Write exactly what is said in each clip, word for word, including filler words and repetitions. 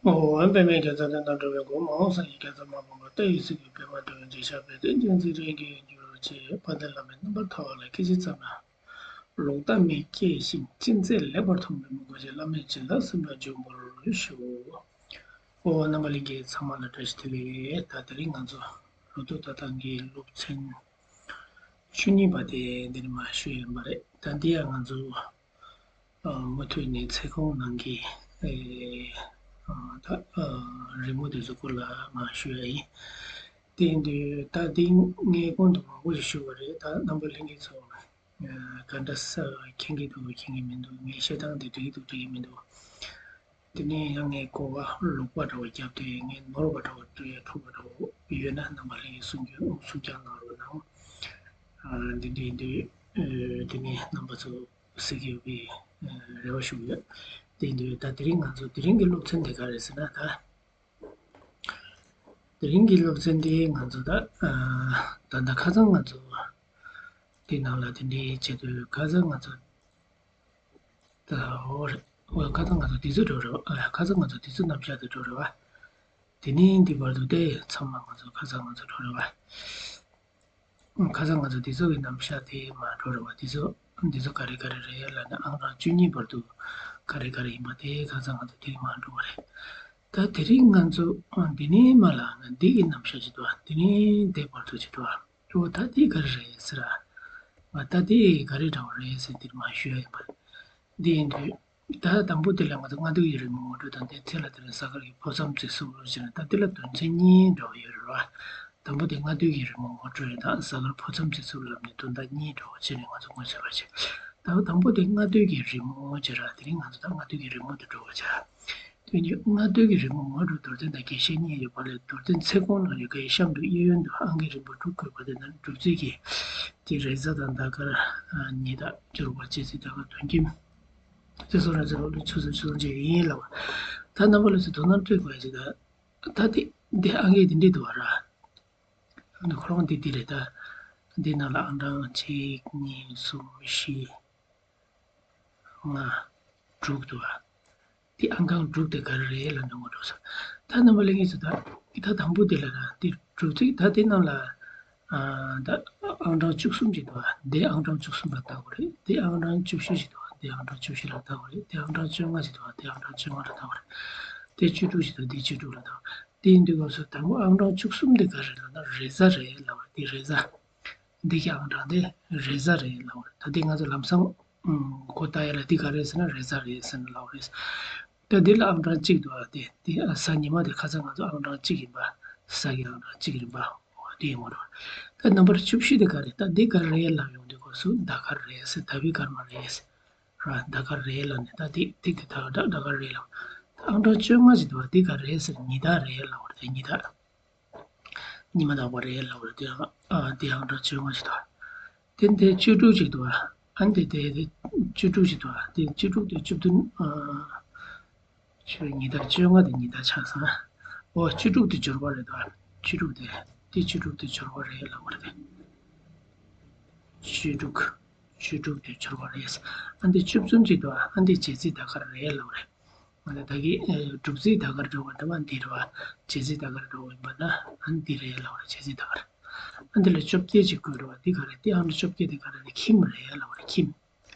འོ། པདྨའི་རྒྱལ་མཚན་དེ་དང་འགྲོ་བའི་མགོན། མ་འོངས་སངས་རྒྱས་རྒྱལ་ཚབ་མ་འོངས་པ། ལྟ་བའི་སྲིད་པའི་བེམ་པོ་འགྲོ་བའི་འཇིགས་ཞགས་པའི། རྟེན་ཅིང་འཛིན་རིམ་གྱིས་འགྱུར་བར་བྱེད། དཔལ་ལྡན་བླ་མའི་རྣམ་པར་ཐར་པ་ལ། སྐད་ཅིག་ཙམ་ཡང་ལོག་ལྟ་མེད་སྐྱེས་ཤིང་། ཅི་མཛད་ལེགས་པར་མཐོང་བའི་མོས་གུས་ཀྱིས། བླ་མའི་བྱིན་རླབས་སེམས་ལ་འཇུག་པར་ཤོག། འོ། རྣམ་པ་ལྷན་རྒྱས་ཚང་མ་ལ་བཀྲ་ཤིས་བདེ་ལེགས། ད་དེ་རིང་ང་ཚོ་ལོ་ཐོ་ཏ་ཐང་གི་སློབ་ཚན་བཅུ་གཉིས་པ་དེ་འདིར་མར་ཞུ་ཡ་ཡིན་པ་རེད། ད་འདི་ཡང་ང་ཚོ་ཨ་མུ་མཐུད་ནས་ཚེ་གང་ནང་གི་ཨེ་ཨ་ད་ཨ་རི་མོ་དེ་ཚོ་སྐོར་ལ་མར་ཞུ་ཡ་ཡིན། དེ་ཡིན་དུས་ད་འདི་ངས་གོང་དུ་མང་པོ་ཞིག་ཞུས་པ་རེད། ད་རྣམ་པ་ལྷན་རྒྱས་ཚོ་ཨ་ག་འདྲ་ས་མཁྱེན་གྱི་འདུག་མཁྱེན་གྱི་མི་འདུག་ངའི་བཤད་སྟངས་དེ་འགྲིག་གི་འདུག་འགྲིག་གི་མི་འདུག་དེ་ནས་ཡང་ངས་གོ་བ་ལོག་པ་འདྲ་བོ་བརྒྱབ་སྟེ། ངས་ནོར་བ་འདྲ་བོ་འགྲོ་ཡ་འཁྲུག་པ་འདྲ་བོ་ཡོད་ན་རྣམ་པ་ལྷན་རྒྱས་གསུང་རྒྱུ་གསུང་རྒྱག་གནང་རོགས་གནང་། ཨ་འདི་འདྲ་ཡིན་དུས་ཨ་དེ་ནས་རྣམ་པ་ཚོ་གཟིགས་ཡོད་པའི་ཨ་རེ་བ་ཞུ་གི་ཡོད། དེ་ཡིན་དུས་ད་དེ་རིང་ང་ཚོ་དེ་རིང་གི་སློབ་ཚན་དེ་ག་རེད་ཟེར་ན། ད་དེ་རིང་གི་སློབ་ཚན་དེ་ང་ཚོ་ད་ཨ་ད་ལྟ་ཁ་སང་ང་ཚོ་དེ་ནང་ལ་དེ་འདྲའི་བྱེད་དུས། ཁ་སང་ང་ཚོ་ད་འོ་རེད། འོ། ཁ་སང་ང་ཚོ་དུས་ཚོད་འགྲོ་རེད་བ། ཨ། ཁ་སང་ང་ཚོ་དུས་ཚོད་རྣམ་གཞག་དེ་འགྲོ་རེད་བ། དེ་ནས་འདི་བར་དུ་དེ་ཚང་མ་ང་ཚོ་ཁ་སང་ང་ཚོ་འགྲོ་རེད་བ། ཁ་སང་ང་ཚོ་དུས་ཚོད་ཀྱི་རྣམ་གཞག་དེ་མར་འགྲོ་རེད་བ། དུས་ཚོད་འདི་ཚོ་ག་རེ་ག་རེ་རེད་ལབ་ན། ཨང་གྲངས་བཅུ་གཉིས་བར་དུ་ག་རེ་ག་རེ་ཡིན་པ་དེ་ཁ་སང་ང་ཚོ་དེ་མར་འགྲོ་བ་རེད། ད་དེ་རིང་ང་ཚོ་འདི་ནས་མར་ལབ་ན་འདི་གི་རྣམ་གཞག་བྱེད་དོ། དེ་ནས་དེ་བར་དུ་བྱེད་དོ། འོ། ད་དེ་ག་རེ་རེད་ཟེར་ཨ། ད་དེ་ག་རེ་འདྲ་བོ་རེད་ཟེར་འདིར་མར་ཞུ་ཡ་ཡིན་པ་རེད། འདི་ཡིན་དུས་ད་དང་པོ་དེ་ལ་ང་ཚོ་སྔ་དུས་ཀྱི་རི་མོ་ངོ་སྤྲོད་དང་། དེའི་ཚེ་ལ་དེ་ལ་གཟའ་སྐར་གྱི་འཕོ་མཚམས་ཅིག་གསུངས་རོགས་བྱས་ན། ད་དེ་ལ་དོན་ཚན་གཉིས་འདྲ་བོ་ཡོད་རེད་བ། དང་པོ་དེ་སྔ་དུས་ཀྱི་རི་མོ་ངོ་སྤྲོད་དང་། གཟའ་སྐར་འཕོ་མཚམས་ཅིག་གསུངས་ལབ་ནས་དོན་དག་གཉིས་འདྲ་བོ་བྱས་ནས་ང་ཚོ་ངོ་ཤེས་པ་བྱས། ད་དང་པོ་དེ་སྔ་དུས་ཀྱི་རི་མོ་བྱས་ར། དེ་རིང་ང་ཚོ་ད་སྔ་དུས་ཀྱི་རི་མོ་དེ་འགྲོ་བ་བྱས། དེ་ནས་སྔ་དུས་ཀྱི་རི་མོ་ངོ་སྤྲོད། རྡོར་གདན་དང་རྒྱས་བཤད་གཉིས་ཡོད་པ་ལས། རྡོར་གདན་ཚེ་གང་ནང་ཡོད་མཁན་གཤམ་དུ་གཡས་གཡོན་དུ་ཨང་ཀི་རིམ་པ་དྲུག་བཀོད་པ་དེ་ནང་སྒྲུབ་རྩིས་ཀྱི་དེ་རེས་གཟའ་དང་ཟླ་སྐར། ཨ། ཉི་ཟླ། སྦྱོར་བ། འབྱེད་རྩིས། ཟླ་སྐར། དོན་ཁྱིམ། ཚེས་བཟང་རེས་གཟའ། ལོ་ལེགས། ཆུ་ཚོད་ཆུ་ཚོད་བཅས་ཡིན་ལབ་པ། ད་རྣམ་པ་ལ་ཚོ་དོ་སྣང་སྤྲད་དགོས་ཡ་ཅིག་ད་ད་དེ་འདི་ཨང་ཀི་འདི་འདྲས་འདུག་བ་ར། ཨ་ནི་ཁོ་རང་འདི་འདི་རེད། ད་འདི་ནང་ལ་ཨང་གྲངས་གཅིག་གཉིས། གསུམ། བཞི། ལྔ། དྲུག་འདུག་བ། དེ་ཨང་གྲངས་དྲུག་དེ་ག་རེ་རེད་ལབ་ན། ངོ་སྤྲོད་ས། ད་རྣམ་པ་ལྷན་རྒྱས་ཚོ། ད་ད་དང་པོ་དེ་ལ་ར་དེ་སྒྲུབ་རྩིས། ད་དེ་ནང་ལ་ཨ་ད་ཨང་གྲངས་བཅུ་གསུམ་ཅིག་འདུག་བ། དེ་ཨང་གྲངས་བཅུ་གསུམ་ལ་བལྟ་དགོས་རེད། དེ་ཨང་གྲངས་བཅུ་བཞི་ཅིག་འདུག་བ། དེ་ཨང་གྲངས་བཅུ་བཞི་ལ་བལྟ་དགོས་རེད། དེ་ཨང་གྲངས་བཅོ་ལྔ་ཅིག་འདུག་བ། དེ་ཨང་གྲངས་བཅོ་ལྔ་ལ་བལྟ་དགོས་རེད། དེ་བཅུ་དྲུག་ཅིག་འདུག་དེ་བཅུ་དྲུག་ལ་བལྟ་དགོས་རེད། དེ་ཡིན་དུས་སྐབས་སུ་དང་པོ་ཨང་གྲངས་བཅུ་གསུམ་དེ་ག་རེ་རེད་ལབ་ན། རེས་གཟའ་རེད་ལབ་པ་རེད། དེ་རེས་གཟའ། འདི་གི་ཨང་གྲངས་དེ་རེས་གཟའ་རེད་ལབ་པ་རེད། ད་འདི་ང་ཚོ་ལམ་སང་ཨ་གོ་བརྡ་ཡ་ལ་འདི་ག་རེ་ཟེར་ན་རེས་གཟའ་རེད་ཟེར་ནས་ལབ་པ་རེད། ད་འདི་ལ་ཨང་གྲངས་གཅིག་འདུག་ཨ། དེ་དེ་ཨ་གཟའ་ཉི་མ་དེ་ཁ་སང་ང་ཚོ་ཨང་གྲངས་གཅིག་ཡིན་པ། གཟའ་གི་ཨང་གྲངས་གཅིག་རིམ་པ། འོ་དེ་ཡིན་དགོས་རེད། ད་ནམ་བར་བཅུ་བཞི་དེ་ག་རེད། ད་འདི་ག་རེ་ལབ་ཡོང་དུས་སྐབས་སུ་ཟླ་སྐར་རེད་ཟེར། ཟླ་བའི་སྐར་མ་རེད་ཟེར། ར། ཟླ་སྐར་རེད་ལབ་ནས། ད་དེ་དེ་དེ་ད་ཟླ་སྐར་རེད་ལབ། ད་ཨང་གྲངས་བཅོ་ལྔ་ཅིག་འདུག་བ། དེ་ག་རེད་ཟེར། ཉི་ཟླ་རེད་ལབ་པ་རེད། དེ་ཉི་ཟླ། ཉི་མ་ལྡག་པ་རེད་ལབ་པ་རེད། དེ་ཨ་དེ་ཨང་གྲངས་བཅོ་ལྔ་ཅིག་འདུག་བ། དེ་དེ་བཅུ་དྲུག་ཅིག་འདུག་བ། ཨ་ནི་དེ་དེ་བཅུ་དྲུག་ཅིག་འདུག་བ། དེ་བཅུ་དྲུག་དེ་བཅུ་བདུན། ཨ། ཆུ། ཉི་ཟླ་བཅོ་ལྔ་དེ་ཉི་ཟླ་ཆགས་སོང་། འོ། བཅུ་དྲུག་དེ་སྦྱོར་བ་རེད་དོ། བཅུ་དྲུག་དེ། དེ་བཅུ་དྲུག་དེ་སྦྱོར་བ་རེད་ལབ་པ་རེད། བཅུ་དྲུག་བཅུ་དྲུག་དེ་སྦྱོར་བ་རེད། ཨ་འདི་བཅུ་བདུན་ཅིག་འདུག་ཨ་འདི་འབྱེད་རྩིས་ཟླ་སྐར་རེད་ལབ་པ་རེད། ཨ་ནི་ད་གི་ཨེ་སྒྲུབ་རྩིས་ཟླ་སྐར་འདྲ་བ་འདྲ་བ་འདི་རེད་བ། འབྱེད་རྩིས་ཟླ་སྐར་འདྲ་བ་ཡིན་པ་ན་ཨ་འདི་རེད་ལབ་པ་རེད། འབྱེད་རྩིས་ཟླ་སྐར། ཨ་འདི་ལ་བཅོ་བརྒྱད་ཅིག་བཀོད་རེད་བ། འདི་ག་རེད། འདི་ཨ་འདི་བཅོ་བརྒྱད་དེ་ག་རེ་རེད། ཁྱིམ་རེད་ལབ་པ་རེད། ཁྱིམ།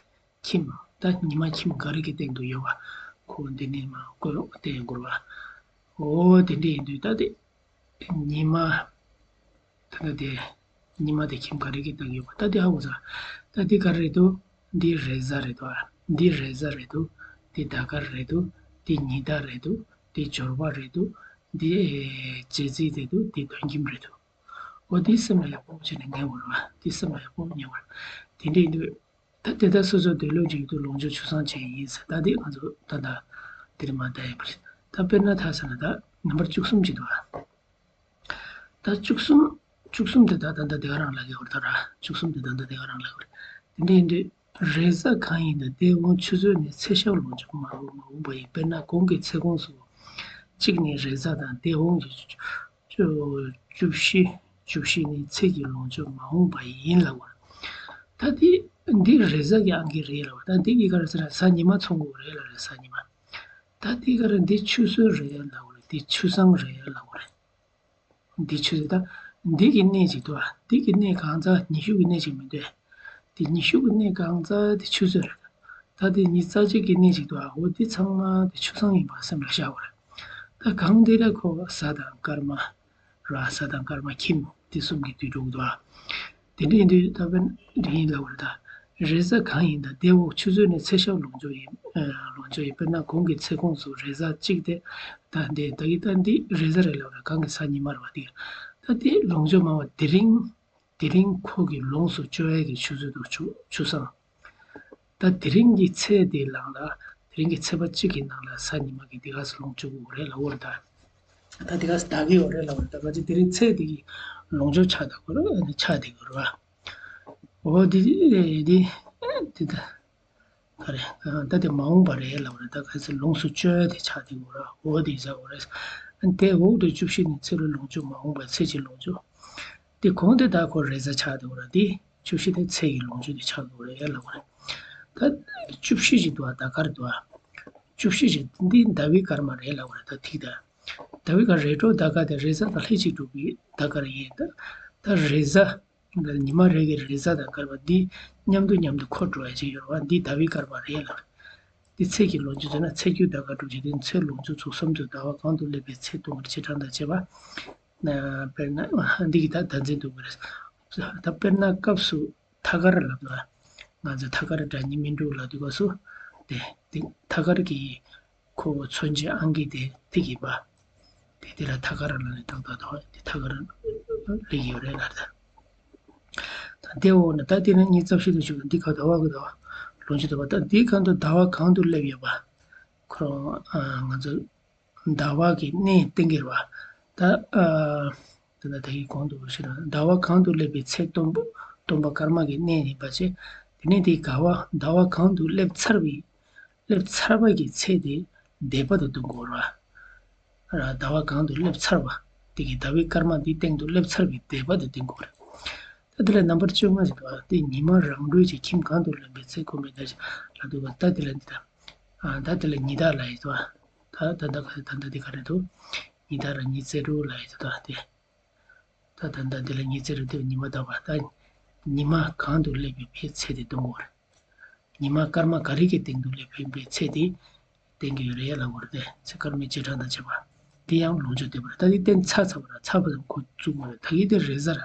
ཁྱིམ། ད་ཉི་མ་ཁྱིམ་ག་རེ་གི་སྟེང་དུ་ཡོད་པ། ཁོ་འདི་ནས་མར་བཀོད་བསྟན་དགོས་པ། འོ་དེ་འདྲ་ཡིན་དུས་ད་དེ་ཉི་མ། ད་ལྟ་དེ་ཉི་མ་དེ་ཁྱིམ་ག་རེ་གི་སྟེང་ཡོད་པ། ད་དེ་ཧ་གོ་ཚར། ད་དེ་ག་རེ་རེད་འདུག་འདི་རེས་གཟའ་རེད་འདུག་འདི་རེས་གཟའ་རེད་འདུག་འདི་ཟླ་སྐར་རེད་འདུག་འདི་ཉི་ཟླ་རེད་འདུག་འདི་སྦྱོར་བ་རེད་འདུག་འདི་ཨེ་འབྱེད་རྩིས་རེད་འདུག་འདི་དོན་ཁྱིམ་རེད་འདུག་འོ་འདི་སེམས་ལ་ཡག་པོ་བྱས་ནས་ཉན་དགོས་རེད་བ། འདི་སེམས་ལ་ཡག་པོ་ཉན་དགོས་རེད། དེ་འདྲ་ཡིན་དུས། ད་དེ་ལྟར་སོ་སོ་འདོད་ལུགས་ཀྱི་ཡུལ་དུ་ལོངས་སྤྱོད་ཕྱུག་བཟང་ཅན་ཡིན་ཟེར། ད་འདི་ང་ཚོ་ད་ལྟ་འདིར་མར་བལྟ་ཡིན་པ་རེད། ད་དཔེར་ན་ད་ཟེར་ན་ད་ནམ་བར་བཅུ་གསུམ་ཅིག་འདུག་ཨ། ད་བཅུ་གསུམ། བཅུ་གསུམ་དེ་ད་ད་ལྟ་དེ་ག་རང་ལབ་ཀྱི་ཡོད་རེད་ད་ར། བཅུ་གསུམ་དེ་ད་ལྟ་དེ་ག་རང་ལབ་ཀྱི་ཡོད་རེད། དེ་འདྲ་ཡིན་དུས་རེས་གཟའ་གང་ཡིན་དང་། དེ་འོང་ཆུ་ཚོད་ནས་ཚེས་ཞག་ལོངས་སྤྱོད་མ་འོངས་མ་འོངས་པ་ཡིན། དཔེར་ན་གོང་གི་ཚེས་གོང་སོགས་གཅིག་ནས་རེས་གཟའ་དང་། དེ་འོང་གི་བཅུ་བཞི། བཅུ་བཞི་ནས་ཚེས་ཀྱི་ལོངས་སྤྱོད་མ་འོངས་པ་ཡིན་ལབ་པ། ད་དེ་འདི་རེས་གཟའ་གི་ཨང་ཀི་རེད་ལབ་པ། ད་འདི་གི་ག་རེ་ཟེར་ན་གཟའ་ཉི་མ་མཚོན་དགོས་རེད་ལབ་རེད། གཟའ་ཉི་མ། ད་འདི་ག་རེ། འདི་ཆུ་ཚོད་རེད་ལབ་དགོས་རེད། འདི་ཆུ་སྲང་རེད་ལབ་དགོས་རེད། འདི་ཆུ་ཚོད། ད་འདི་གི་གནས་ཅིག་འདུག་ཨ། འདི་གི་གནས་གང་ཚ་ཉི་ཤུ་གི་གནས་ཅིག་མི་འདུག་འདི་ཉི་ཤུ་གི་གནས་གང་ཚ་དེ་ཆུ་ཚོད་རེད། ད་འདི་ཉི་ཤུ་རྩ་གཅིག་གི་གནས་ཅིག་འདུག་ཨ། འོ་འདི་ཚང་མ་དེ་ཆུ་སྲང་ཡིན་པ་སེམས་ལ་བཞག་དགོས་རེད། ད་གང་དེ་ལ་ཁོ་གཟའ་དང་སྐར་མ་ར། གཟའ་དང་སྐར་མ་ཁྱིམ་དེ་གསུམ་གྱི་དུས་འགྲོ་གི་འདུག་ཨ། དེ་འདྲ་ཡིན་དུས་ད་དཔེར་ན་འདི་ཡིན་ལབ་པ་རེད། ད་རེས་གཟའ་གང་ཡིན། ད་དེ་འོག་ཆུ་ཚོད་ནས་ཚེས་ཞག་ལོངས་སྤྱོད་ཡིན། ཨ། ལོངས་སྤྱོད་ཡིན། དཔེར་ན་གོང་གི་ཚེ་གོང་སུ་རེས་གཟའ་གཅིག་དེ། ད་འདི་ད་གི་ད་འདི་རེས་གཟའ་རེད་ལབ་ར། གང་གི་གཟའ་ཉི་མ་རེད་བ། འདི་ད་དེ་ལོངས་སྤྱོད་མང་བ་དེ་རིང་། དེ་རིང་ཁོ་གི་ལོངས་སུ་སྤྱོད་ཡ་གི་ཆུ་ཚོད་དུ་ཆུ་ཆུ་སྲང་། ད་དེ་རིང་གི་ཚེས་དེའི་ནང་ལ། དེ་རིང་གི་ཚེས་པ་གཅིག་གི་ནང་ལ་གཟའ་ཉི་མ་གི་དེ་ག་ས་ལོངས་སྤྱོད་དགོས་རེད་ལབ་པ་རེད། ད་ད་དེ་ག་ས་ད་གི་ཡོད་རེད་ལབ་པ་རེད། ད་ག་ཅི་དེ་རིང་ཚེས་དེ་གི་ལོངས་སྤྱོད་ཆགས་བསྡད་དགོས་རེད། ཆགས་བསྡད་དགོས་རེད་བ། འོ་དེ་དེ་དེ་ད་ག་རེ། ད་དེ་མ་འོངས་པ་རེད་ལབ་པ་རེད། ད་ག་ས་ལོངས་སུ་སྤྱོད་དེ་ཆགས་བསྡད་དགོས་རེད། འོ་དེ་ཟེར་དགོས་རེད། དེ་འོག་ཏུ་བཅུ་བཞི་ནི་ཚེ་ལོ་ལོངས་སྤྱོད། མ་འོངས་པ་ཚེ་ཕྱི་ལོངས་སྤྱོད། དེ་གོང་དེ་ད་ཁོ་རེས་གཟའ་ཆགས་འདུག་ར། དེ་བཅུ་བཞི་དེ་ཚེས་ཀྱི་ལོངས་སྤྱོད་དེ་ཆགས་འདུག་རེད་ལབ་པ་རེད། ད་བཅུ་བཞི་ཞིག་འདུག་ཨ། ཟླ་སྐར་འདུག་ཨ། བཅུ་བཞི་ཞིག་འདི་ཟླ་བའི་སྐར་མ་རེད་ལབ་པ་རེད། ད་ཐིག་ད་ཟླ་བའི་སྐར་རེ་དྲུག་ཟླ་སྐར་དེ་རེས་གཟའ་དང་ལྷན་ཅིག་གྲུབ་པའི་ཟླ་སྐར་ཡིན། ད་ད་རེས་གཟའ་ཉི་མ་རེ་གི་རེས་གཟའ་དང་སྐར་མ་འདི་མཉམ་དུ་མཉམ་དུ་འཁོར་འགྲོ་ཡ་ཅིག་ཡོད་རེད་བ། འདི་ཟླ་བའི་སྐར་མ་རེད་ལབ། འདི་ཚེས་ཀྱི་ལོངས་སྤྱོད་ཟེར་ན་ཚེས་རྒྱུ་ཟླ་སྐར་དྲུག་ཅུ་དེ་ཚེས་ལོངས་སྤྱོད་ཚོགས་གསུམ་དུ་ཟླ་བ་གང་དུ་སླེབས་པའི་ཚེ་སྟོན་པར་བྱེད་གྲངས་དང་བཅས་པ། དཔེར་ན་འདི་གི་ད་ཟླ་འཛིན་འདུག་པ་རེད། ད་དཔེར་ན་སྐབས་སུ་ཐ་སྐར་ལབ་ན། ང་ཚོ་ཐ་སྐར་སྒྲ་སྙན་སྨིན་དྲུག་ལབ་དུས་སྐབས་སུ། དེ་དེ་ཐ་སྐར་གྱི་ཁོ་མཚོན་བྱེད་ཨང་ཀི་དེ་ཐིག་ཡིན་པ། དེ་དེ་ལ་ཐ་སྐར་ལབ་ནས་ཏག་ཏག་ཏག་དེ་ཐ་སྐར་སླེབས་ཡོད་རེད་ལབ་ད། ད་དེ་འོག་ནས་ད་དེ་ནས་ཉི་ཤུ་རྩ་བཞི་དུ་བཅུག་འདི་ག་ཟླ་བ་གི་ཟླ་བ་ལོངས་སྤྱོད་ཟླ་བ། ད་འདི་གང་དུ་ཟླ་བ་གང་དུ་སླེབས་ཡོད་པ། ཁོ་རང་ང་ཚོ་ཟླ་བ་གི་གནས་སྟོན་གྱི་རེད་བ། ད་ཨ་ད་ད་ད་ཡི་གོང་དུ་ཞེ་ན་ཟླ་བ་གང་དུ་སླེབས་པའི་ཚེ་སྟོན་པ། སྟོན་པ་སྐར་མ་གི་གནས་ཡིན་པ་བྱས། དེ་ནས་དེ་ག་བ་ཟླ་བ་གང་དུ་སླེབས་ཚར་བའི། སླེབས་ཚར་བ་གི་ཚེ་དེ་འདས་པ་དུ་སྟོན་དགོས་རེད་བ། ཟླ་བ་གང་དུ་སླེབས་ཚར་བ། དེ་གི་ཟླ་བའི་སྐར་མ་འདིའི་སྟེང་དུ་སླེབས་ཚར་བའི་འདས་པ་དེ་སྟོན་དགོས་རེད། ད་དེ་ལ་རྣམ་པར་བཅོ་ལྔ་ཞིག་འདུག་ཨ། དེ་ཉི་མ་རང་གྲོལ་གྱི་ཁྱིམ་གང་དུ་ལེན་པའི་ཚེ་ཁོ་མེད་ད་ཞིག་ལ་འདུག་ག་ད་དེ་ལ་འདི་ལྟ། ཨ། ད་དེ་ལ་ཉི་ཟླ་ལ་ཡོད་དོ། ད་ད་ད་ག་ད་ད་འདི་ག་རེ་འདུག་ཉི་ཟླ་ར་ཉི་ཚེ་རུ་ལ་ཡོད་དོ། ད་དེ། ད་ད་ད་འདི་ལ་ཉི་ཚེ་རུ་དེ་ཉི་མ་ད་བ་ད། ཉི་མ་གང་དུ་སླེབས་པའི་ཚེ་དེ་སྟོན་དགོས་རེད། ཉི་མ་སྐར་མ་ག་རེ་གི་སྟེང་དུ་སླེབས་པའི་ཚེ་དེ་སྟོན་གྱི་ཡོད་རེད་ལབ་དགོས་རེད་དེ། ཚེ་སྐར་མའི་བྱེ་བྲག་དང་བཅས་པ། དེ་ཡང་ལོངས་སྤྱོད་འདས་པ་རེད། ད་དེ་སྟོན་ཚར་ཚར་བ་ར་ཚར་བ་དང་ཁོ་བཙུགས་དགོས་རེད། ད་གི་དེ་རེས་གཟའ་ར་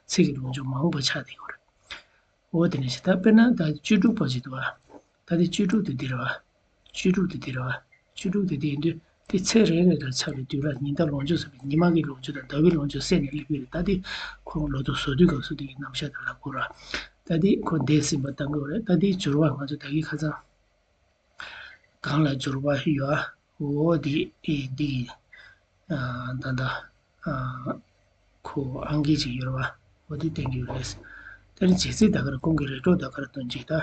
ཚེས་ཀྱི་ལོངས་སྤྱོད་མ་འོངས་པ་ཆགས་བསྡད་ཡོད་རེད། འོ་དེ་ནས་ཞེ་ད་དཔེར་ན་ད་བཅུ་དྲུག་པ་ཞིག་འདུག་བ། ད་དེ་བཅུ་དྲུག་དེ་འདི་རེད་བ། བཅུ་དྲུག་དེ་འདི་རེད་བ། བཅུ་དྲུག་དེ་འདི་ཡིན་དུས་དེ་ཚེས་རེ་རེ་ལ་ཆགས་པའི་དུས་རབས་ཉི་ཟླ་ལོངས་སྤྱོད་ཟེར་བའི་ཉི་མ་གི་ལོངས་སྤྱོད་དང་ཟླ་བའི་ལོངས་སྤྱོད་བསྲེས་ནས་སླེབས་ཀྱི་རེད། ད་དེ་ཁོ་ལོ་ཐོ་བཟོ་དུས་སྐབས་སུ་དེ་གི་རྣམ་གཞག་དེ་ལབ་དགོས་ར། ད་དེ་ཁོ་འདས་ཟིན་པ་བཏང་གི་ཡོད་རེད། ད་དེའི་སྦྱོར་བ་ང་ཚོ་ད་གི་ཁ་སང་། གང་ལ་སྦྱོར་བ་ཡོད། འོ་དེ་ཨེ་འདི་གི་ཨ་ད་ལྟ་ཨ་ཁོ་ཨང་ཀི་ཅིག་ཡོད་རེད་བ། འོ་དེ་བསྟན་གྱི་ཡོད་རེད། དེ་ནི་རྗེས་ཚིག་ད་གར་གོང་གི་རེ་དོགས་ད་གར་སྟོན་ཅིག་ད།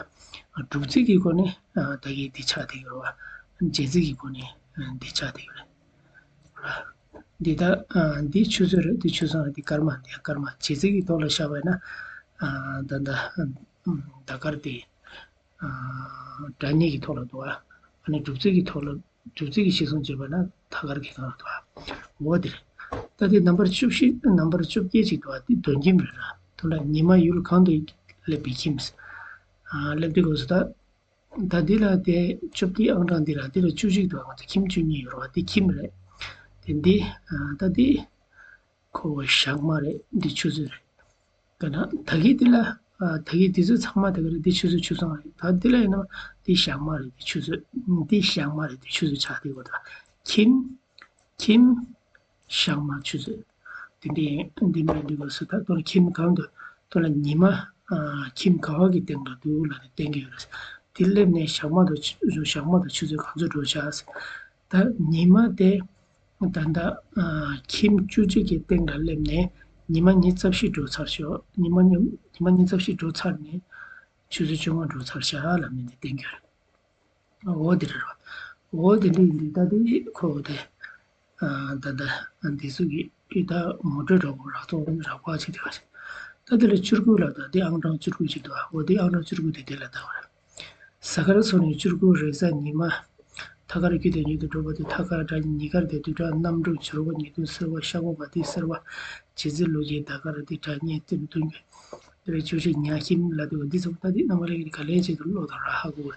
ཨ་དྲུག་ཚིག་གི་སྒོ་ནས་ཨ་ད་གི་འདི་ཆགས་བསྡད་ཡོད་རེད་བ། རྗེས་ཚིག་གི་སྒོ་ནས་ཨ་འདི་ཆགས་བསྡད་ཡོད་རེད། འདི་ད་ཨ་འདི་ཆུ་ཚོད་རེད། འདི་ཆུ་སྲང་རེད། འདི་སྐར་མ། འདི་སྐར་མ། རྗེས་ཚིག་གི་ཐོག་ལ་བཞག་པ་ཡིན་ན་ཨ་ད་ད་ད་གར་དེ། ཨ་སྒྲ་སྙན་གྱི་ཐོག་ལ་འདུག་ཨ། ཨ་ནི་སྒྲུབ་རྩིས་ཀྱི་ཐོག་ལ། སྒྲུབ་རྩིས་ཀྱི་གཞིར་བཟུང་བྱས་པ་ན་ཐ་སྐར་གྱི་སྒང་ལ་འདུག་ཨ། འོ་དེ་རེད། ད་དེ་རྣམ་པར་བཅུ་བཞི། རྣམ་པར་བཅོ་བརྒྱད་ཅིག་འདུག་ཨ། དེ་དོན་ཁྱིམ་རེད་ར། དོན་ལ་ཉི་མ་ཡུལ་གང་དུ་སླེབས་པའི་ཁྱིམ། ཨ་སླེབས་དུས་སྐབས་སུ་ད། ད་འདི་ལ་དེ་བཅོ་བརྒྱད་ཨང་གྲངས་འདི་ལ་འདི་ལ་བཅུ་གཅིག་འདུག་ཨ། ང་ཚོ་ཁྱིམ་བཅུ་གཉིས་ཡོད་རེད་བ། དེ་ཁྱིམ་རེད། དེ་འདི་ཨ་ད་འདི། ཁོ་བོ་ཞག་མ་རེད། འདི་ཆུ་ཚོད་རེད། དཔེར་ན་ད་གི་འདི་ལ། ཨ་ད་གི་འདི་ཚོ་ཚང་མ་དེ་ག་རེད། འདི་ཆུ་ཚོད་ཆུ་སྲང་རེད། ད་འདི་ལ་ཡིན་ན་འདི་ཞག་མ་རེད། འདི་ཆུ་ཚོད། འདི་ཞག་མ་རེད། འདི་ཆུ་ཚོད་ཆགས་བསྡད་ཡོད་ད། ཁྱིམ། ཁྱིམ། ཞག་མ། ཆུ་ཚོད། འདི་འདྲའི་འདི་འདྲའི་འདི་ག་སུ་ད་དོ་ལ་ཁྱིམ་གང་དུ་དོ་ལ་ཉི་མ། ཨ་ཁྱིམ་ག་བ་གི་སྟེང་ལ་འདུག་ལབ་ནས་བསྟན་གྱི་ཡོད་རེད། འདི་སླེབས་ནས་ཞག་མ་དང་ཆུ་ཞག་མ་དང་ཆུ་ཚོད་གང་ཚོད་འགྲོ་ཆགས། ད་ཉི་མ་དེ། ད་ལྟ་ཨ་ཁྱིམ་བཅུ་གཅིག་གི་སྟེང་ལ་སླེབས་ནས་ཉི་མ་ཉི་ཤུ་རྩ་བཞི་འགྲོ་ཚར་ཤག་ཉི་མ་ཉི་ཉི་མ་ཉི་ཤུ་རྩ་བཞི་འགྲོ་ཚར་ནས་ཆུ་ཚོད་བཅོ་ལྔ་འགྲོ་ཚར་ཤག་ལབ་ནས་འདི་བསྟན་གྱི་རེད། འོ་འདི་རེད་རོ། འོ་འདི་འདི་འདི་ད་འདི་ཁོ་དེ་ཨ་ད་ལྟ་འདི་ཚོ་གི་ཨི་ད་མོ་ཊ་འདྲ་པོ་རག་ཐོག་རག་པ་ཅིག་དེ་ག་ཞིག་ད་འདི་ལ་བཅུ་དགུ་ལ་ད་འདི་ཨང་གྲངས་བཅུ་དགུ་ཅིག་འདུག་འོ་འདི་ཨང་གྲངས་བཅུ་དགུ་དེ་འདི་ལ་ད་བ་རེད། གཟའ་སྐར་ཚོགས་ནི་བཅུ་དགུ་རེས་གཟའ་ཉི་མ། ཐ་ ཐ་སྐར་རྒྱུ་དང་ཉིད་དུ་གྲུབ་པ་དེ་ཐ་སྐར་སྒྲ་སྙན། ཉི་སྐར་དེ་བདུན་ཕྲག་གནམ་གྲུ། སྦྱོར་བ་ཉེར་བདུན་སེལ་བ་ཤ་བོ་བ་དེ་སེལ་བ། རྗེ་བཙུན་ལུགས་ཀྱི་ཟླ་སྐར་དེ་སྒྲ་སྙན་ཏིལ་བདུན་གྱི། དེ་བས་ཆུ་ཤིང་ཉ་ཤིང་ལ་དེ་བ་འདི་ཚོ་ད་འདི་རྣམ་པ་ལས་ཀྱི་ག་ལས་བྱེད་དུ་བློ་དང་ར་ཧ་གོ་བ།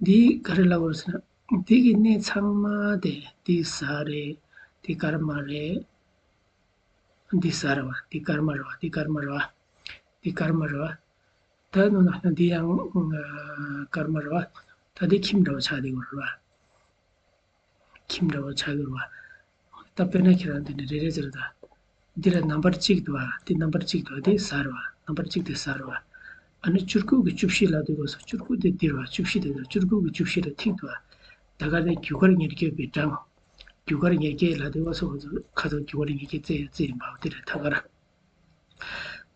འདི་ག་རེ་ལབ་དགོས་ཟེར་ན། འདི་གི་གནས་ཚང་མ་དེ་འདི་གཟའ་རེད། འདི་སྐར་མ་རེད། འདི་གཟའ་རེད་བ། འདི་སྐར་མ་རེད་བ། འདི་སྐར་མ་རེད་བ། འདི་སྐར་མ་རེད་བ། ད་ནོ་ན་འདི་ཡང་སྐར་མ་རེད་བ། ད་འདི་ཁྱིམ་འདྲ་བ་ཆགས་བསྡད་ཡོད་རེད་བ། ཁྱིམ་འདྲ་བ་ཆགས་ཡོད་རེད་བ། ད་དཔེར་ན་ཁྱེད་རང་འདི་ནས་རེ་རེ་ཟེར་ད། འདི་ལ་ནམ་བར་གཅིག་འདུག་བ། འདི་ནམ་བར་གཅིག་འདུག་བ། འདི་གཟའ་རེད་བ། ནམ་བར་གཅིག་དེ་གཟའ་རེད་བ། ཨ་ནི་བཅུ་དགུ་གི་བཅུ་བཞི་ལ་འདུག་བ་སོ། བཅུ་དགུ་དེ་འདིར་བ། བཅུ་བཞི་དེ་བཅུ་དགུ་གི་བཅུ་བཞི་ལ་ཐིག་འདུག་བ། ད་ག་ནས་རྒྱུ་སྐར་ཉེར་བརྒྱད་པའི་གྲངས། རྒྱུ་སྐར་ཉེར་བརྒྱད་ལ་དེ་བ་སོགས་ཁ་ཐོག་རྒྱུ་སྐར་ཉེར་བརྒྱད་རྩི་ཡ་རྩི་ཡིན་པ་དེ་རེད། ཐ་སྐར།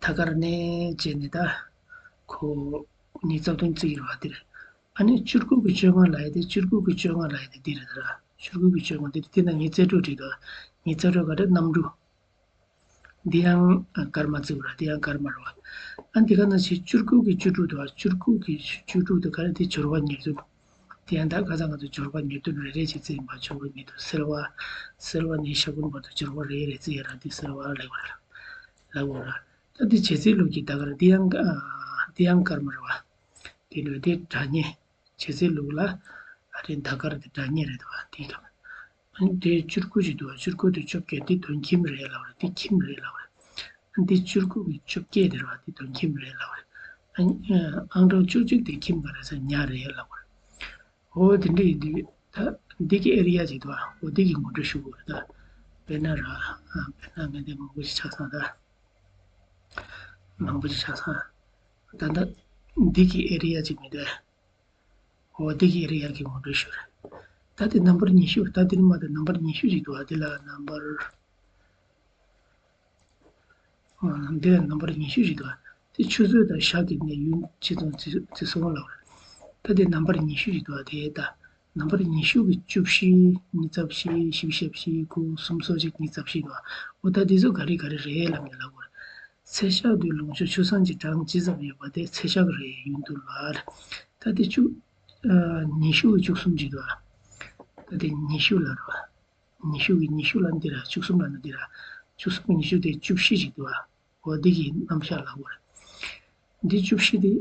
ཐ་སྐར་ནས་བྱས་ནས་ད་ཁོ་ཉི་ཤུ་རྩ་བདུན་རྩི་ཡོད་རེད་བ། དེ་རེད། ཨ་ནི་བཅུ་དགུ་གི་བཅོ་ལྔ་ལ་ཡ་དེ། བཅུ་དགུ་གི་བཅོ་ལྔ་ལ་ཡ་དེ་འདི་རེད་ད། བཅུ་དགུ་གི་བཅོ་ལྔ་དེ་དེ་ན་ཉི་ཤུ་རྩ་དྲུག་བྲིས་འདུག་ཉི་ཤུ་རྩ་དྲུག་ག་རེ། གནམ་གྲུ། འདི་ཡང་སྐར་མ་བརྩི་བ་རེད། འདི་ཡང་སྐར་མ་རེད་བ། ཨ་འདི་ག་ན་ཆེ་བཅུ་དགུ་གི་བཅུ་དྲུག་འདུག་བ། བཅུ་དགུ་གི་བཅུ་དྲུག་དེ་ག་རེ། དེ་སྦྱོར་བ་ཉེར་བདུན། དེ་ཡང་ད་ཁ་སང་ང་ཚོ་སྦྱོར་བ་ཉེར་བདུན་རེ་རེ་བྱས་རྩི་ཡིན་པ། སྦྱོར་བ་ཉེར་བདུན་སེལ་བ། སེལ་བ་ནས་ཤ་བོ་བར་དུ་སྦྱོར་བ་རེ་རེ་རྩི་ཡ་ར་དེ་སེལ་བ་ལབ་པ་རེད། ལབ་པ་རེད། ད་དེ་རྗེ་བཙུན་ལུགས་ཀྱི་ཟླ་སྐར་དེ་ཡང་དེ་ཡང་སྐར་མ་རེད་བ། དེ་ལོས་དེ་སྒྲ་སྙན། རྗེ་བཙུན་ལུགས་ལ་ཨ་རེ་ཟླ་སྐར་དེ་སྒྲ་སྙན་རེད་བ། དེ་ག་ཨ་ནི་དེ་བཅུ་དགུ་ཞིག་འདུག་བ། བཅུ་དགུ་དེ་བཅོ་བརྒྱད། དེ་དོན་ཁྱིམ་རེད་ལབ་རེད། དེ་ཁྱིམ་རེད་ལབ་རེད། ཨ་ནི་དེ་བཅུ་དགུ་གི་བཅོ་བརྒྱད་དེ་རེད་བ། དེ་དོན་ཁྱིམ་རེད་ལབ་རེད། ཨ་ནི་ཨང་གྲངས་བཅུ་གཅིག་དེ་ཁྱིམ་ག་རེ་ཟེར། ཉ་རེད་ལབ་རེད། འོ་དེ་འདྲ་ཡིན་དུས་ད་འདི་གི་ཨེ་རི་ཡ་ཅིག་འདུག་བ། འོ་འདི་གི་ངོ་སྤྲོད་ཞུ་དགོས་རེད་ད། དཔེར་ན་ར། ཨ་དཔེར་ན་ངས་འདི་མང་པོ་ཞིག་ཆགས་སོང་ད། མང་པོ་ཞིག་ཆགས་སོང་། ད་ལྟ་འདི་གི་ཨེ་རི་ཡ་ཅིག་མི་འདུག་འོ་འདི་གི་ཨེ་རི་ཡ་གི་ངོ་སྤྲོད་ཞུ་རེད། ད་དེ་ནམ་བར་ཉི་ཤུ། ད་དེ་ནི་མ་ད་ནམ་བར་ཉི་ཤུ་ཞིག་འདུག་བ། དེ་ལ་ནམ་བར། ཨ་འདི་ལ་ནམ་བར་ཉི་ཤུ་ཞིག་འདུག་བ། དེ་ཆུ་ཚོད་དང་ཞག་གི་གནས་ཡུན་ཅི་ཙམ་བརྩི་བརྩི་སོང་ལབ་རེད། ད་དེ་ནམ་བར་ཉི་ཤུ་ཞིག་འདུག་བ། དེ་ད་ནམ་བར་ཉི་ཤུ་གི་བཅུ་བཞི། ཉི་ཤུ་རྩ་བཞི། བཞི་བཅུ་ཞེ་བཞི། དགུ། གསུམ་སོ་གཅིག། ཉི་ཤུ་རྩ་བཞི་འདུག་བ། འོ་ད་དེ་ཚོ་ག་རེ་ག་རེ་རེད་ལབ་ནས་ལབ་དགོས་རེད། ཚེས་ཞག་དེ་ལོངས་སྤྱོད་ཆུ་སྲང་གི་གྲངས་ཇི་ཙམ་ཡོད་པ་དེ་ཚེས་ཞག་རེ་ཡིན་འདུག་ལ། ད་དེ་བཅུ། ཨ་ཉི་ཤུ་བཅུ་གསུམ་ཅིག་འདུག་ཨ། ད་དེ་ཉི་ཤུ་ལ་རེད་བ། ཉི་ཤུ་གི་ཉི་ཤུ་ལ་འདི་ར། བཅུ་གསུམ་ལ་ན་འདི་ར། བཅུ་གསུམ་གི་ཉི་ཤུ་དེ་བཅུ་བཞི་ཅིག་འདུག་ཨ། འོ་འདི་གི་རྣམ་གཞག་ལ་འོ་རེད། འདི་བཅུ་བཞི་དེ།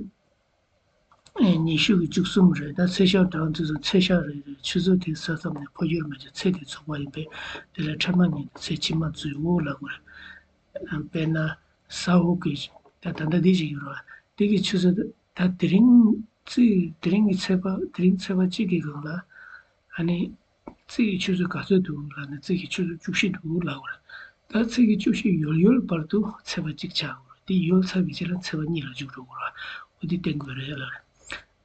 ཨེ་ཉི་ཤུ་གི་བཅུ་གསུམ་རེད། ད་ཚེས་ཞག་གྲངས་འདི་ཚོ་ཚེས་ཞག་རེ་རེ། ཆུ་ཚོད་དེ་ས་མཚམས་ནས་འཕོ་འགྱུར་མེད་ཅིང་ཚེས་དེ་ཚོགས་པ་ཡིན་པས། དེ་ལ་ཕྲ་མ་ཉིད་དུ་ཚེས་ཕྱི་མ་འཛུལ་འོ་ལབ་དགོས་རེད། དཔེར་ན་ས་འོག་གི། ད་ད་ལྟ་འདི་ཞིག་ཡོད་རེད་བ། འདི་གི་ཆུ་ཚོད་ད་དེ་རིང་། ཚེས་དེ་རིང་གི་ཚེས་པ། དེ་རིང་ཚེས་པ་གཅིག་གི་སྒང་ལ། ཨ་ནི་རྩིས་ཀྱི་ཆུ་ཚོད་ག་ཚོད་འདུག་ལབ་ན། རྩིས་ཀྱི་ཆུ་ཚོད་བཅུ་བཞི་འདུག་ལབ་དགོས་རེད། ད་རྩིས་ཀྱི་བཅུ་བཞི་ཡོལ་ཡོལ་བར་དུ་ཚེས་པ་གཅིག་ཆགས་དགོས་རེད། དེ་ཡོལ་ཚར་བའི་རྗེས་ལ་ཚེས་པ་གཉིས་ལ་འཇུག་འགྲོ་དགོས་རེད། འོ་དེ་བསྟན་དགོས་རེད་ལབ་རེད།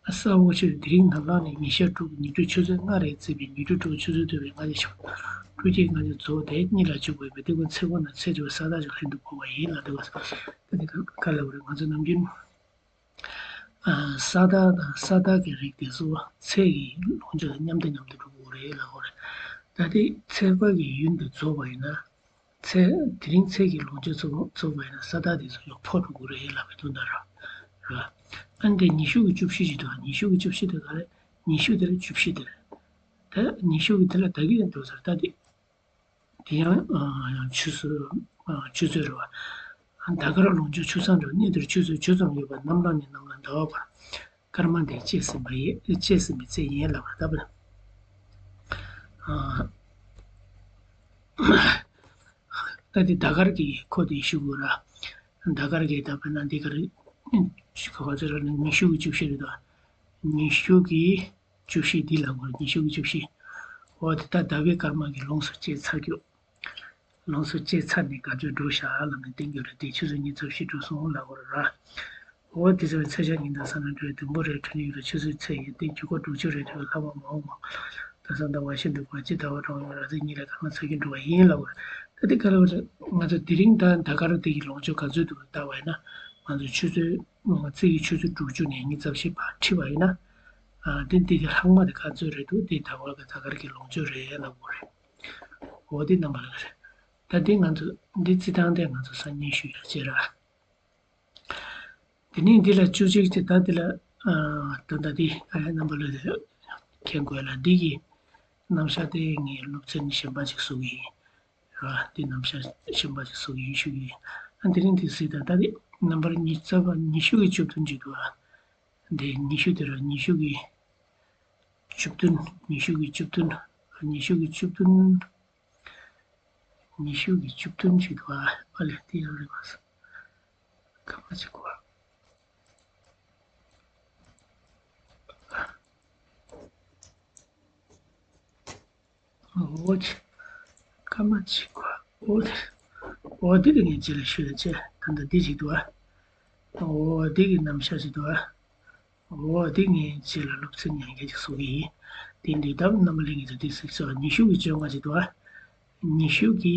ཨ་ས་འོག་ཆུ་ཚོད་དེ་རིང་ནམ་ལངས་ནས་ཉིན་ཞག་དྲུག་ཉིན་དྲུག་ཆུ་ཚོད་ལྔ་རེད་བརྩིས་པའི་ཉིན་དྲུག་དྲུག་ཆུ་ཚོད་བདུན་པའི་ལྔ་བཅུ་ཞེ་དྲུག་བརྒྱད་ལྔ་བཅུ་རྫོགས་ཏེ་གཉིས་ལ་འཇུག་དགོས་པས། དེ་ཀུན་ཚེས་པ་ན་ཚེས་དྲུག་པའི་ས་བདག་ཅིག་ལྷན་དུ་འབོ་བ་ཡིན་ལབ་འདུག་ག་ད་དེ་ག་ལབ་དགོས་རེད། ང་ཚོ་ནམ་རྒྱུན། ས་བདག་དང་ས་བདག་གི་རིགས་དེ་ཚོ་ཚེས་ཀྱི་ལོངས་སྤྱོད་དང་མཉམ་དུ་མཉམ་དུ་འགྲོ་དགོས་རེད་ལབ་དགོས་རེད། ད་ལྟའི་ཚེས་པ་གི་ཡུན་དེ་རྫོགས་པ་ཡིན་ན། ཚེས་དེ་རིང་ཚེས་ཀྱི་ལོངས་སྤྱོད་རྫོགས་རྫོགས་པ་ཡིན་ན་ས་བདག་དེ་ཚོ་ཡང་འཕོ་འགྲོ་དགོས་རེད་ལབ་པའི་དོན་དག་རེད། རེད། ཨ་ནི་དེ་ཉི་ཤུ་གི་བཅུ་བཞི་ཞིག་འདུག་ཉི་ཤུ་གི་བཅུ་བཞི་དེ་ག་རེད། ཉི་ཤུ་དེ་རེད། བཅུ་བཞི་དེ་རེད། ད་ཉི་ཤུ་གི་དེ་ལ་ད་གི་ཡང་འགྲོ་ཚར། ད་དེ། དེ་ཡང་ཨ་ཆུ་ཚོད་ཨ་ཆུ་ཚོད་རེད་བ། ཟླ་སྐར་ལོངས་སྤྱོད་ཆུ་སྲང་རེད་བ། གནས་དེར་ཆུ་ཚོད་ཇི་ཙམ་ཡོད་པ་ནམ་ལངས་ནས་ནམ་ལངས་ཟླ་བ་བར་སྐར་མ་དེ་བཅད་ཟིན་པ་ཡིན། བཅད་ཟིན་པའི་ཚེ་ཡིན་ལབ་པ་རེད། ད་བར་ཨ་ད་དེ་ཟླ་སྐར་གྱི་ཁོ་དེ་ཞུ་དགོས་ར། ཟླ་སྐར་གྱི་ད་དཔེར་ན་འདི་ག་རེ་ཞུ་ག་བ་ཚོད་ར་ནི་ཉི་ཤུ་གི་བཅུ་བཞི་རེད་དོ། ཉི་ཤུ་གི་བཅུ་བཞི་འདི་ལ་ངོ་ཉི་ཤུ་གི་བཅུ་བཞི། འོ་དེ་ད་ཟླ་བའི་སྐར་མ་གི་ལོངས་སུ་སྤྱད་ཚར་རྒྱུ། ལོངས་སུ་སྤྱད་ཚར་ནས་དགའ་སྤྲོ་འགྲོ་ཤག་ལབ་ནས་བསྟན་རྒྱུ་རེད། དེ་ཆུ་ཚོད་ཉི་ཤུ་རྩ་བཞི་འགྲོ་སོང་ལབ་དགོས་རེད་ར། འོ་དེ་ཚོ་ཚེས་ཞག་ཉིན་དང་ས་ན་འགྲོ་བདུན་པོ་རེད། འཕྲོད་ཡུལ་རེད། ཆུ་ཚོད་ཚེས་ཡིན་ཏེ་རྒྱུ་སྐར་དྲུག་ཅུ་རེད། དེ་ལྷག་པ་མ་འོངས་མ། ད་སང་ཟླ་བ་བཞི་འདུག་པ་ཅི་ཟླ་བ་གྲོང་ཡོང་ར་ཚེས་གཉིས་ལ་གང་ལ་ཚ་གི་འགྲོ་བ་ཡིན་ལབ་དགོས་རེད། ད་དེ་ག་ལབ་རེད། ང་ཚོ་དེ་རིང་ད་ཟླ་སྐར་དེ་གི་ལོངས་སྤྱོད་ག་ཚོད་འདུག་ལྟ་བ་ཡིན་ན། ང་ཚོ་ཆུ་ཚོད་རྩིས་ཀྱི་ཆུ་ཚོད་དྲུག་ཅུ་ནས་ཉི་ཤུ་རྩ་བཞི་བར་ཁྲིད་པ་ཡིན་ན། ཨ་དེ་འདི་གི་ལྷག་མ་དེ་ག་ཚོད་རེད་འདུག་དེ་ཟླ་བ་གི་ཟླ་སྐར་གྱི་ལོངས་སྤྱོད་རེད་ལབ་དགོས་རེད། འོ་དེ་རྣམ་པ་ལ་རེད། ད་དེ་ང་ཚོ་འདི་རྩི་སྟངས་དེ་ང་ཚོ་སང་ཉིན་ཞུ་ཡག་བྱེད་ར། དེ་ནས་འདི་ལ་བཅུ་གཅིག་ཅེས། ད་འདི་ལ་ཨ་ད་ད་འདི་ཨ་རྣམ་པ་ལ་དེ་མཁྱེན་དགོས་ལ། འདི་གི་ རྣམ་གཞག་དེ་ངས་སློབ་ཚན་གཞན་པ་ཅིག་བཟོ་གི་ཡིན། ར་དེ་རྣམ་གཞག་གཞན་པ་ཅིག་བཟོ་གི་ཡིན་ཞུ་གི་ཡིན། ཨ་དེ་རིང་དེ་གཟིགས་དང་ད་དེ་ནམ་བར་ཉི་ཤུ་རྩ་བ་ཉི་ཤུ་གི་བཅུ་བདུན་ཅིག་འདུག་ཨ། འདི་ཉི་ཤུ་དེ་ར་ཉི་ཤུ་གི་བཅུ་བདུན། ཉི་ཤུ་གི་བཅུ་བདུན། ཉི་ཤུ་གི་བཅུ་བདུན། ཉི་ཤུ་གི་བཅུ་བདུན་ཅིག་འདུག་ཨ། ཨ་ལས་དེ་ཡང་རེད་པ། ཁ་མ་ཅིག་གོ། འོ་ཅི། སྐར་མ་གཅིག་པ། འོ་དེ། འོ་དེ་གི་ངས་རྗེས་ལ་ཞུ་ཡ་བྱས། ད་ལྟ་འདི་ཞིག་འདུག་ཨ། འོ་དེ་གི་རྣམ་གཞག་ཞིག་འདུག་ཨ། འོ་དེ་ངས་རྗེས་ལ་སློབ་ཚན་ཉན་མཁན་ཅིག་བཟོ་གི་ཡིན། དེ་འདི་ལྟ་བུ་རྣམ་པ་གླིང་གི་ཚོ་དེ་གཟིགས་སོ། ཉི་ཤུ་གི་བཅོ་ལྔ་ཞིག་འདུག་ཨ། ཉི་ཤུ་གི་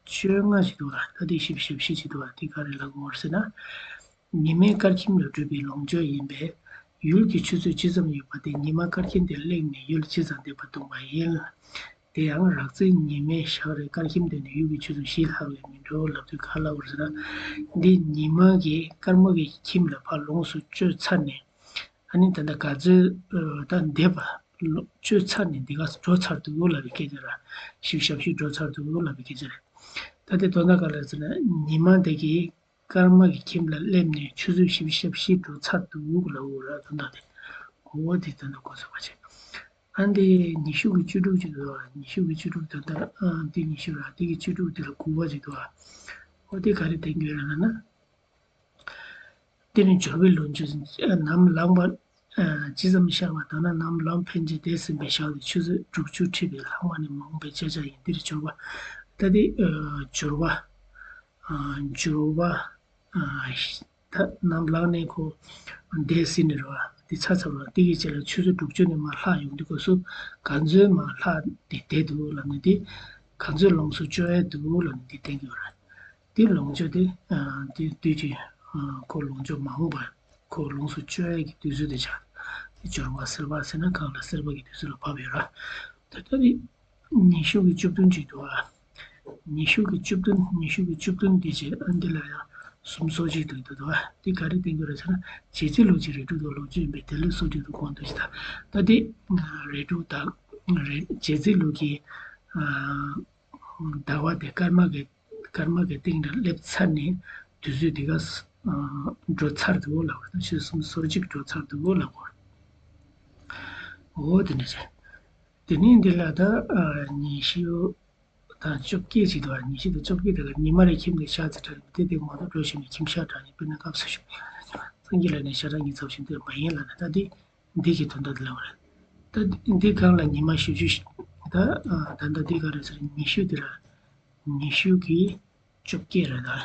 བཅོ་ལྔ་ཞིག་འདུག་ཨ། ད་དེ་ཞིབ་ཞིབ་ཞིབ་ཞིག་འདུག་ཨ། དེ་ག་རེ་ལབ་དགོས་ཟེར་ན། ཉི་མའི་སྐར་ཁྱིམ་ལ་གྲུབ་པའི་ལོངས་སྤྱོད་ཡིན་པས། ཡུལ་གྱི་ཆུ་ཚོད་ཇི་ཙམ་ཡོད་པ་དེ་ཉི་མ་སྐར་ཁྱིམ་དེར་སླེབས་ནས་ཡུལ་ཇི་ཙམ་འདས་པ་སྟོན་པ་ཡིན། དེ་ཡང་རགས་རྩིས་ཉི་མའི་ཞག་རེ་སྐར་ཁྱིམ་དེ་ནི་ཡུལ་གྱི་ཆུ་ཚོད་བཞི་ལྷག་ལས་མི་འགྲོ་ལབ་དུས་ག་ལབ་དགོས་ཟེར་ན། འདི་ཉི་མ་གིས་སྐར་མ་གི་ཁྱིམ་ལ་ཕར་ལོངས་སུ་སྤྱོད་ཚར་ནས། ཨ་ནི་ད་ལྟ་ག་ཚོད་ད་འདས་པ་ལོ་སྤྱོད་ཚར་ནས་འདི་ག་འགྲོ་ཚར་འདུག་ལབ་པའི་སྐད་ཆ་ར། ཞིབ་ཞབས་ཞིབ་འགྲོ་ཚར་འདུག་ལབ་པའི་སྐད་ཆ་རེད། ད་དེ་དོན་དག་ག་ལ་ཟེར་ན་ཉི་མ་དེ་གིས་སྐར་མ་གི་ཁྱིམ་ལ་སླེབས་ནས་ཆུ་ཚོད་བཞི་བཅུ་ཞེ་བཞི་འགྲོ་ཚར་འདུག་ལབ་དགོས་ར། དོན་དག་དེ། གོ་བ་དེ་ད་ལྟ་གོ་ཚོད་པ་བྱས། ཨ་འདི་ཉི་ཤུ་གི་བཅུ་དྲུག་ཅིག་འདུག་ཉི་ཤུ་གི་བཅུ་དྲུག་ད་ལྟ་ཨ་འདི་ཉི་ཤུ་ར་འདི་གི་བཅུ་དྲུག་འདི་ལ་དགུ་པ་ཅིག་འདུག་འོ་དེ་ག་རེ་བསྟན་གྱི་ཡོད་ར་ན་ན། དེ་ནི་སྦྱོར་བའི་ལོངས་སྤྱོད་ནམ་ལངས་པ། ཇི་ཙམ་ཤར་བ་དང་ན་ནམ་ལངས་ཕན་ཆད་འདས་ཟིན་པའི་ཞག་ལས་ཆུ་ཚོད་དྲུག་ཅུ་ཁྲི་བའི་ལྷག་མ་ནི་མ་འོངས་པའི་བྱེད་བྱ་ཡིན། འདིར་སྦྱོར་བ། ད་དེ་སྦྱོར་བ། སྦྱོར་བ། ད་ནམ་ལངས་ནས་ཁོ་འདས་ཟིན་ནས་རེད་བ། འདི་ཚར་ཚར་བ་འདི་གི་རྗེས་ལ་ཆུ་ཚོད་དྲུག་ཅུ་ནས་མར་ལྷག་ཡོང་དུས་སྐབས་སུ་ག་ཚོད་མར་ལྷག་འདི་བསྡད་འདུག་ལབ་ནས་འདི་ག་ཚོད་ལོངས་སུ་སྤྱོད་ཡས་འདུག་ལབ་ནས་འདི་བསྟན་གྱི་ཡོད་རེད། དེ་ལོངས་སྤྱོད་དེ། དེ་དུས་ཀྱི། ཁོ་ལོངས་སྤྱོད་མ་འོངས་པ། ཁོ་ལོངས་སུ་སྤྱོད་ཡས་ཀྱི་དུས་ཚོད་དེ་ཆགས། དེ་སྦྱོར་བ་སེལ་བ་ཟེར་ན་གང་ལ་སེལ་བ་གི་དུས་ཚོད་ལ་བབས་ཡོད་ར། ད་ལྟ་དེ། ཉི་ཤུ་གི་བཅུ་བདུན་ཅིག་འདུག་ཨ། ཉི་ཤུ་གི་བཅུ་བདུན་ཉི་ཤུ་གི་བཅུ་བདུན་འདི་བྱས་ཨ་འདི་ལ་ཡང་སུམ་སོ་གཅིག་དུ་འདུག་འདུག་ཨ། དེ་ག་རེ་བསྟན་གྱི་རེད་ཟེར་ན་རྗེ་བཙུན་ལུགས་ཀྱི་རིགས་དྲུག་དང་ལོངས་སྤྱོད་ཡིན་པས་དེ་ལུགས་སོ་གཅིག་ཏུ་གོང་དུ་ཞེས་དང་། ད་དེ། རིགས་དྲུག་དང་། རྗེ་བཙུན་ལུགས་ཀྱི། ཟླ་བ་དེ་སྐར་མ་གི་སྐར་མ་གི་སྟེང་དུ་སླེབས་ཚར་ནས་དུས་ཚོད་འདི་ག་འགྲོ་ཚར་འདུག་ལབ་པ་དང་ཆུ་སུམ་སོ་གཅིག་འགྲོ་ཚར་འདུག་ལབ་དགོས། འོ་དེ་འདྲ་བྱས། དེ་ནས་འདི་ལ་ད་ཉི་ཤུ་དང་བཅོ་བརྒྱད་ཅིག་འདུག་ཉི་ཤུ་དང་བཅོ་བརྒྱད་དེ་ལ་ཉི་མ་རེ་ཁྱིམ་དེ་ཤར་ཚེ་དྲག་ཡིན་དེ་དེ་མ་གཏོགས་འགྲོ་བཞིན་པའི་ཁྱིམ་ཤར་དྲག་ཡིན་དཔེར་ན་སྐབས་སུ་བཞུགས། སངས་རྒྱས་ལ་ནི་ཤར་དྲག་ཉི་ཚབ་བཞིན་དེ་མ་ཡིན་ལ་ནི་ད་དེ། འདི་གི་དོན་དག་འདི་ལ་བ་རེད། ད་འདི་གང་ལ་ཉི་མ་བཞི་བཅུ་ཞིག་ད་ད་ལྟ་འདི་ག་རེ་ཟེར་ཉི་ཤུ་འདི་ལ་ཉི་ཤུ་གི་བཅོ་བརྒྱད་རེད་ད།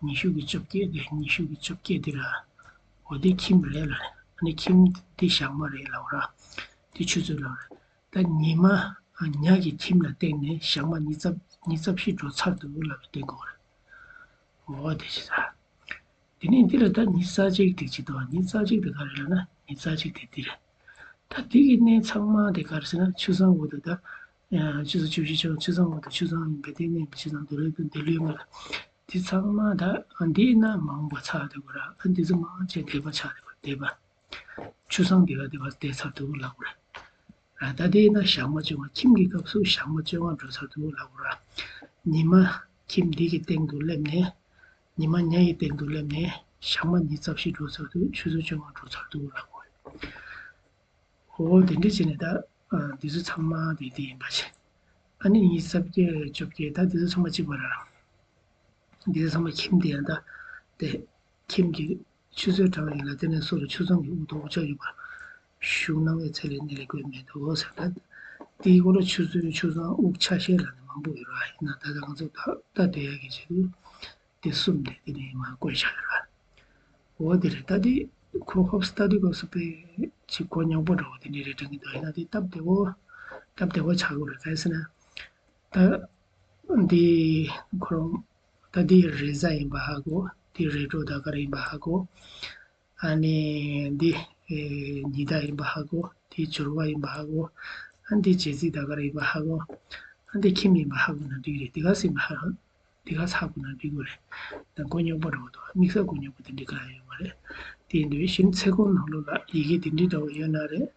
ཉི་ཤུ་གི་བཅོ་བརྒྱད་འདི་ཉི་ཤུ་གི་བཅོ་བརྒྱད་འདི་ལ་འོ་འདི་ཁྱིམ་རེད་ལ་རེད། ཨ་ནི་ཁྱིམ་འདི་ཞག་མ་རེད་ལ་བ་ར། འདི་ཆུ་ཚོད་ལ་བ་རེད། ད་ཉི་མ་ཉ་གི་ཁྱིམ་ལ་བརྟེན་ནས་ཞག་མ་ཉི་ཚབ་ཉི་ཚབ་བཞི་འགྲོ་ཚར་འདུག་ལབ་པའི་སྟོན་གོ་རེད། འོ་དེ་ཞིག་ད། དེ་ནས་འདི་ལ་ད་ཉི་ཤུ་རྩ་གཅིག་དེ་ཅི་དང་ཉི་ཤུ་རྩ་གཅིག་དེ་ག་རེ་ལབ་ན་ཉི་ཤུ་རྩ་གཅིག་དེ་འདི་རེད། ད་འདི་གི་གནས་ཚང་མ་དེ་ག་རེ་ཟེར་ན་ཆུ་སྲང་འོག་ཏུ་ད། ཆུ་སྲང་བཅུ་བཞི་ཆུ་ཆུ་སྲང་འོག་ཏུ་ཆུ་སྲང་ཡིན་པས་དེ་གནས་ཆུ་སྲང་འདི་ལོས་ཀུན་འདི་ལོས་མ་ལ། འདི་ཚང་མ་ད་འདི་ན་མ་འོངས་པ་ཆགས་དེ་གོ་ར་ཨ་འདི་ཚོ་མ་ཆེ་འདས་པ་ཆགས་དེ་གོ་འདས་པ། ཆུ་སྲང་འདི་ལ་འདི་བ་བསྡད་ཚར་འདུག་ལབ་དགོས་རེད། ད་ལྟའི་ན་ཞག་མ་བཅོ་ལྔ་ཁྱིམ་གྱི་སྐབས་སུ་ཞག་མ་བཅོ་ལྔ་འགྲོ་ཚར་འདུག་ལབ་དགོས་རེད། ཉི་མ་ཁྱིམ་འདི་གི་སྟེང་དུ་སླེབས་ནས། ཉི་མ་ཉ་ཡི་སྟེང་དུ་སླེབས་ནས་ཞག་མ་ཉི་ཤུ་རྩ་བཞི་འགྲོ་ཚར་འདུག་ཆུ་ཚོད་བཅོ་ལྔ་འགྲོ་ཚར་འདུག་ལབ་དགོས་རེད། འོ་དེ་འདྲ་བྱས་ནས་ད་འདི་ཚོ་ཚང་མ་དེ་དེ་ཡིན་པ་བྱས། ཨ་ནི་ཉི་ཤུ་རྩ་བརྒྱད་བཅོ་བརྒྱད་ད་འདི་ཚོ་ཚང་མ་གཅིག་པ་རེད། འདི་ཚང་མ་ཁྱིམ་དེ་ཡང་ད་དེ་ཁྱིམ་གྱི་ཆུ་ཚོད་གྲངས་ཡིན་ལ་དེ་ནས་སོ་སོ་ཆུ་སྲང་གི་དབུགས་དང་དབུགས་ཆ་ཡོད་པ། གཞུང་སྣང་བའི་ཚད་ལས་གནས་ལས་བཀོད་མེད་དོ་ཟེར་ད། དེའི་སྐོར་ལ་ཆུ་ཚོད་ཆུ་སྲང་དབུགས་ཆ་ཤས་ལ་ནི་མང་པོ་ཡོད་ར་ཡིན་ན་ད་ལྟ་ང་ཚོ་ད་ལྟ་བསྡད་ཡག་གི་ཆེད་དུ་དེ་གསུམ་དེ་དེ་ནས་མར་བཀོད་བཞག་ཡོད་ར། འོ་དེ་རེད་ད་དེ་ཁོ་ཧོབ་སི་ལྟ་དུས་སྐབས་སུ་དཔེ་ཅིག་གོ་མྱོང་པོ་འདྲ་བོ་དེ་འདྲ་རེད་དྲན་གྱི་འདུག་ཡིན་ན་དེ་སྟབས་བདེ་བོ་སྟབས་བདེ་བོ་ཆགས་དགོས་རེད་ག་རེ་ཟེར་ན། ད། འདི་ཁོ་རང་ད་འདི་རེས་གཟའ་ཡིན་པ་ཧ་གོ། འདི་རེས་གྲོགས་ཟླ་སྐར་ཡིན་པ་ཧ་གོ། ཨ་ནི་འདི་ཨེ་ཉི་ཟླ་ཡིན་པ་ཧ་གོ། འདི་སྦྱོར་བ་ཡིན་པ་ཧ་གོ། ཨ་འདི་རྗེས་ཚིག་ཟླ་སྐར་ཡིན་པ་ཧ་གོ། ཨ་འདི་ཁྱིམ་ཡིན་པ་ཧ་གོ་ན་འགྲིག་རེད། འདི་ག་ཟིན་པ་ཧ་འདི་ག་ཧ་གོ་ན་འགྲིག་གི་རེད། ད་གོ་མྱོང་པོ་འདྲ་བོ་འདུག་དམིགས་བསལ་གོ་མྱོང་པོ་དེ་འདྲ་ག་ཡང་ཡོད་མ་རེད། དེ་ཡིན་དུས་གཞན་ཚེ་གང་ནང་ལོགས་ལ་ཡི་གེ་དེ་འདྲའི་འདྲ་བོ་ཡོད་ན་རེད།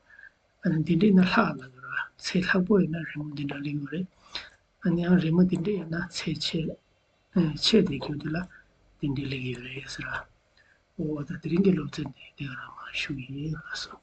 ཨ་ནི་འདི་འདྲའི་ནི་ལྷག་ལ་ཡོད་ར། ཚད་ལྷག་པོ་ཡོད་ན་རི་མོ་འདི་འདྲ་སླེབས་ཡོད་རེད། ཨ་ནི་ཡང་རི་མོ་འདི་འདྲ་ཡོད་ན་ཚད་ཆེ་ཨ་ཆེ་དེ་གྱུར་དུས་ལ་འདི་འདྲ་སླེབས་ཡོད་རེད་ཟེར། འོ་ད་དེ་རིང་གི་སློབ་ཚན་འདི་དེ་ག་རང་མར་ཞུ་གི་ཡིན། ལགས་སོ།